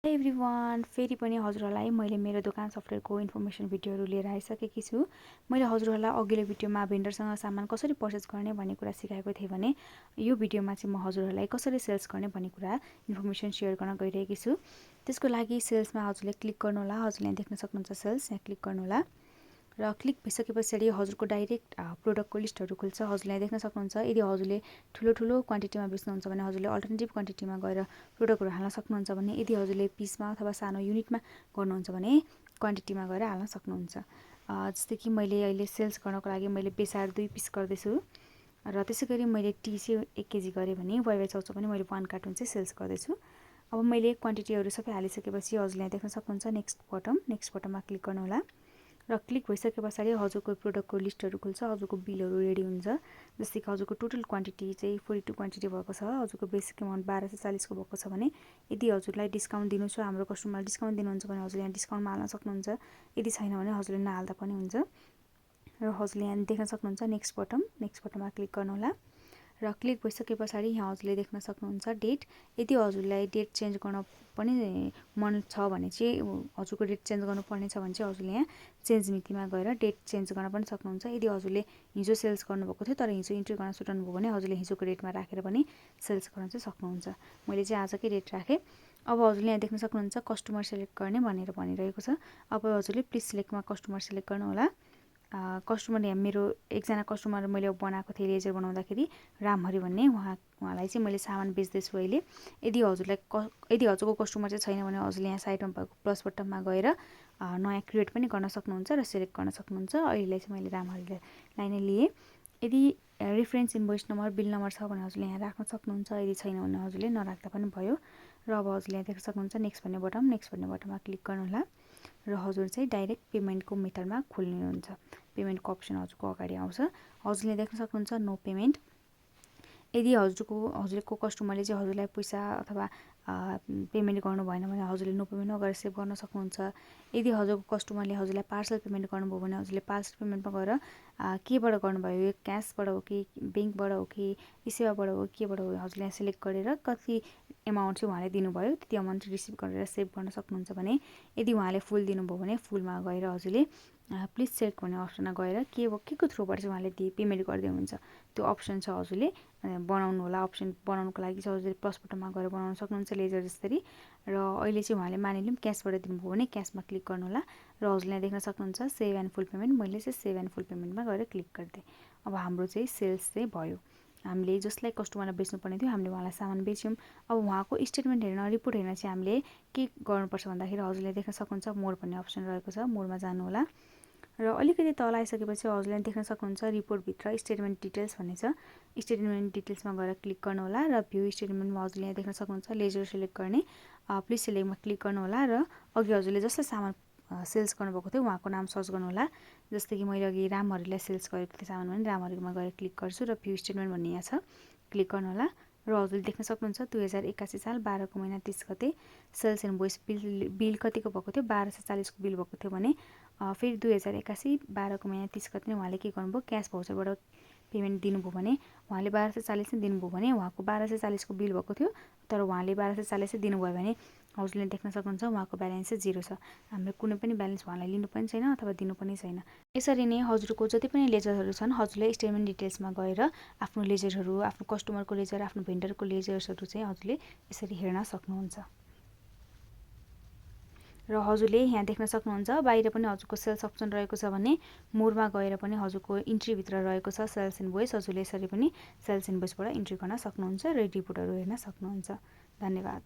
Everyone, फेरि पनि हजुरहरूलाई मैले मेरो दोकान सफ्टवेयरको इन्फर्मेसन भिडियोहरू लिएर आइसकेकी छु। मैले हजुरहरूलाई अघिल्लो भिडियोमा भेन्डरसँग सामान कसरी पर्चेस गर्ने भन्ने कुरा सिकाएको थिएँ भने यो भिडियोमा चाहिँ म हजुरहरूलाई कसरी सेल्स गर्ने भन्ने कुरा इन्फर्मेसन सेयर गर्न गइरहेकी छु। त्यसको लागि सेल्समा हजुरले क्लिक गर्नुहोला। हजुरले यहाँ देख्न सक्नुहुन्छ सेल्स, यहाँ क्लिक गर्नुहोला र क्लिक भइसकेपछि हजुरको डाइरेक्ट प्रोडक्टको लिस्टहरू खुल्छ। हजुरले यहाँ देख्न सक्नुहुन्छ। यदि हजुरले ठुलो क्वान्टिटीमा बेच्नुहुन्छ भने हजुरले अल्टरनेटिभ क्वान्टिटीमा गएर प्रोडक्टहरू हाल्न सक्नुहुन्छ भने, यदि हजुरले पिसमा अथवा सानो युनिटमा गर्नुहुन्छ भने क्वान्टिटीमा गएर हाल्न सक्नुहुन्छ। जस्तै कि मैले अहिले सेल्स गर्नको लागि मैले बेसार 2 पिस गर्दैछु र त्यसै गरी मैले टी चाहिँ 1 केजी गरेँ भने वाइवाई चाउचाउ पनि मैले 1 कार्टुन चाहिँ सेल्स गर्दैछु। अब मैले क्वान्टिटीहरू सबै हालिसकेपछि हजुरले यहाँ देख्न सक्नुहुन्छ नेक्स्ट बटनमा क्लिक गर्नुहोला र क्लिक भइसके पछाडि हजुरको प्रोडक्टको लिस्टहरू खुल्छ। हजुरको बिलहरू रेडी हुन्छ। जस्तै कि हजुरको टोटल क्वान्टिटी चाहिँ 42 क्वान्टिटी भएको छ। हजुरको बेसिक अमाउन्ट 1240 को भएको छ भने यदि हजुरलाई डिस्काउन्ट दिनु छ, हाम्रो कस्टमरलाई डिस्काउन्ट दिनुहुन्छ भने हजुरले यहाँ डिस्काउन्टमा हाल्न सक्नुहुन्छ। यदि छैन भने हजुरले नहाल्दा पनि हुन्छ। र हजुरले यहाँ देख्न सक्नुहुन्छ नेक्स्ट बटनमा क्लिक गर्नुहोला र क्लिक भइसके पछाडि यहाँ हजुरले देख्न सक्नुहुन्छ डेट। यदि हजुरलाई डेट चेन्ज गर्न पनि मन छ भने चाहिँ हजुरको डेट चेन्ज गर्नुपर्ने छ भने चाहिँ हजुरले यहाँ चेन्ज नीतिमा गएर डेट चेन्ज गर्न पनि सक्नुहुन्छ। यदि हजुरले हिजो सेल्स गर्नुभएको थियो तर हिजो इन्ट्री गर्न छुटाउनु भयो भने हजुरले हिजोको डेटमा राखेर पनि सेल्स गर्न चाहिँ सक्नुहुन्छ। मैले चाहिँ आजकै डेट राखेँ। अब हजुरले यहाँ देख्न सक्नुहुन्छ कस्टमर सेलेक्ट गर्ने भनेर भनिरहेको छ। अब हजुरले प्लिज सिलेक्टमा कस्टमर सेलेक्ट गर्नुहोला। कस्टमर यहाँ मेरो एकजना कस्टमर मैले बनाएको थिएँ लेजर बनाउँदाखेरि रामहरि भन्ने, उहाँलाई चाहिँ मैले सामान बेच्दैछु अहिले। यदि हजुरको कस्टमर चाहिँ छैन भने हजुरले यहाँ साइडमा भएको प्लस बटनमा गएर नयाँ क्रिएट पनि गर्न सक्नुहुन्छ र सेलेक्ट गर्न सक्नुहुन्छ। अहिलेलाई चाहिँ मैले रामहरिलाई नै लिएँ। यदि reference invoice number bill number छ भने हजुरले यहाँ राख्न सक्नुहुन्छ। यदि छैन भने हजुरले नराख्दा पनि भयो। र अब हजुरले यहाँ देख्न सक्नुहुन्छ नेक्स्ट भन्ने बटनमा क्लिक गर्नुहोला र हजुर चाहिँ डाइरेक्ट पेमेन्टको मेथडमा खोल्नुहुन्छ। पेमेन्टको अप्सन हजुरको अगाडि आउँछ। हजुरले देख्न सक्नुहुन्छ नो पेमेन्ट। यदि हजुरको कस्टमरले चाहिँ हजुरलाई पैसा अथवा पेमेन्ट गर्नु भएन भने हजुरले नो पेमेन्टमा गएर सेभ गर्न सक्नुहुन्छ। यदि हजुरको कस्टमरले हजुरलाई पार्सल पेमेन्ट गर्नुभयो भने हजुरले पार्सल पेमेन्टमा गएर केबाट गर्नुभयो, यो क्यासबाट हो कि ब्याङ्कबाट हो कि सेवाबाट हो केबाट हो हजुरले सेलेक्ट गरेर कति एमाउन्ट चाहिँ उहाँले दिनुभयो त्यति एमाउन्ट रिसिभ गरेर सेभ गर्न सक्नुहुन्छ भने, यदि उहाँले फुल दिनुभयो भने फुलमा गएर हजुरले प्लिज चेक भन्ने अप्सनमा गएर के को थ्रुबाट चाहिँ उहाँले पेमेन्ट गर्दै हुनुहुन्छ त्यो अप्सन छ। हजुरले बनाउनु होला। अप्सन बनाउनुको लागि चाहिँ हजुरले प्लस बटनमा गएर बनाउन सक्नुहुन्छ लेजर जसरी। र अहिले चाहिँ उहाँले मानिलिउँ क्यासबाट दिनुभयो भने क्यासमा क्लिक गर्नुहोला र हजुरले देख्न सक्नुहुन्छ सेभ एन्ड फुल पेमेन्ट। मैले चाहिँ सेभ एन्ड फुल पेमेन्टमा गएर क्लिक गरिदिएँ। अब हाम्रो चाहिँ सेल्स चाहिँ भयो। हामीले जसलाई कस्टमरलाई बेच्नुपर्ने थियो हामीले उहाँलाई सामान बेच्यौँ। अब उहाँको स्टेटमेन्ट हेर्न, रिपोर्ट हेर्न चाहिँ हामीले के गर्नुपर्छ भन्दाखेरि हजुरले देख्न सक्नुहुन्छ मोर भन्ने अप्सन रहेको छ। मोरमा जानुहोला र अलिकति तल आइसकेपछि हजुरले देख्न सक्नुहुन्छ रिपोर्टभित्र स्टेटमेन्ट डिटेल्स भन्ने छ। स्टेटमेन्ट डिटेल्समा गएर क्लिक गर्नुहोला र भ्यू स्टेटमेन्टमा हजुरले यहाँ देख्न सक्नुहुन्छ लेजर सेलेक्ट गर्ने प्लिज सेलेक्टमा क्लिक गर्नुहोला र अघि हजुरले जसलाई सामान सेल्स गर्नुभएको थियो उहाँको नाम सर्च गर्नुहोला। जस्तै कि मैले अघि रामहरिलाई सेल्स गरेको थिएँ सामान भने रामहरिमा गएर क्लिक गर्छु र भ्यू स्टेटमेन्ट भन्ने यहाँ छ, क्लिक गर्नुहोला र हजुरले देख्न सक्नुहुन्छ 2081 साल 12 को महिना 30 गते सेल्स इन्भोइस बिल कतिको भएको थियो, 1240 को बिल भएको थियो भने फेरि 2081 12 को महिना 30 गते नै उहाँले के गर्नुभयो क्यास भाउचरबाट पेमेन्ट दिनुभयो भने उहाँले 1240 नै दिनुभयो भने उहाँको 1240 को बिल भएको थियो तर उहाँले 1240 दिनुभयो भने हजुरले देख्न सक्नुहुन्छ उहाँको ब्यालेन्स चाहिँ 0 छ। हाम्रो कुनै पनि ब्यालेन्स उहाँलाई लिनु पनि छैन अथवा दिनु पनि छैन। यसरी नै हजुरको जति पनि लेजरहरू छन् हजुरले स्टेटमेन्ट डिटेल्समा गएर आफ्नो लेजरहरू, आफ्नो कस्टमरको लेजर, आफ्नो भेन्डरको लेजर्सहरू चाहिँ हजुरले यसरी हेर्न सक्नुहुन्छ। र हजुरले यहाँ देख्न सक्नुहुन्छ बाहिर पनि हजुरको सेल्स अप्सन रहेको छ भने मोरमा गएर पनि हजुरको इन्ट्रीभित्र रहेको छ सेल्स इन्भोइस। हजुरले यसरी पनि सेल्स इन्भोइसबाट इन्ट्री गर्न सक्नुहुन्छ र रिपोर्टहरू हेर्न सक्नुहुन्छ। धन्यवाद।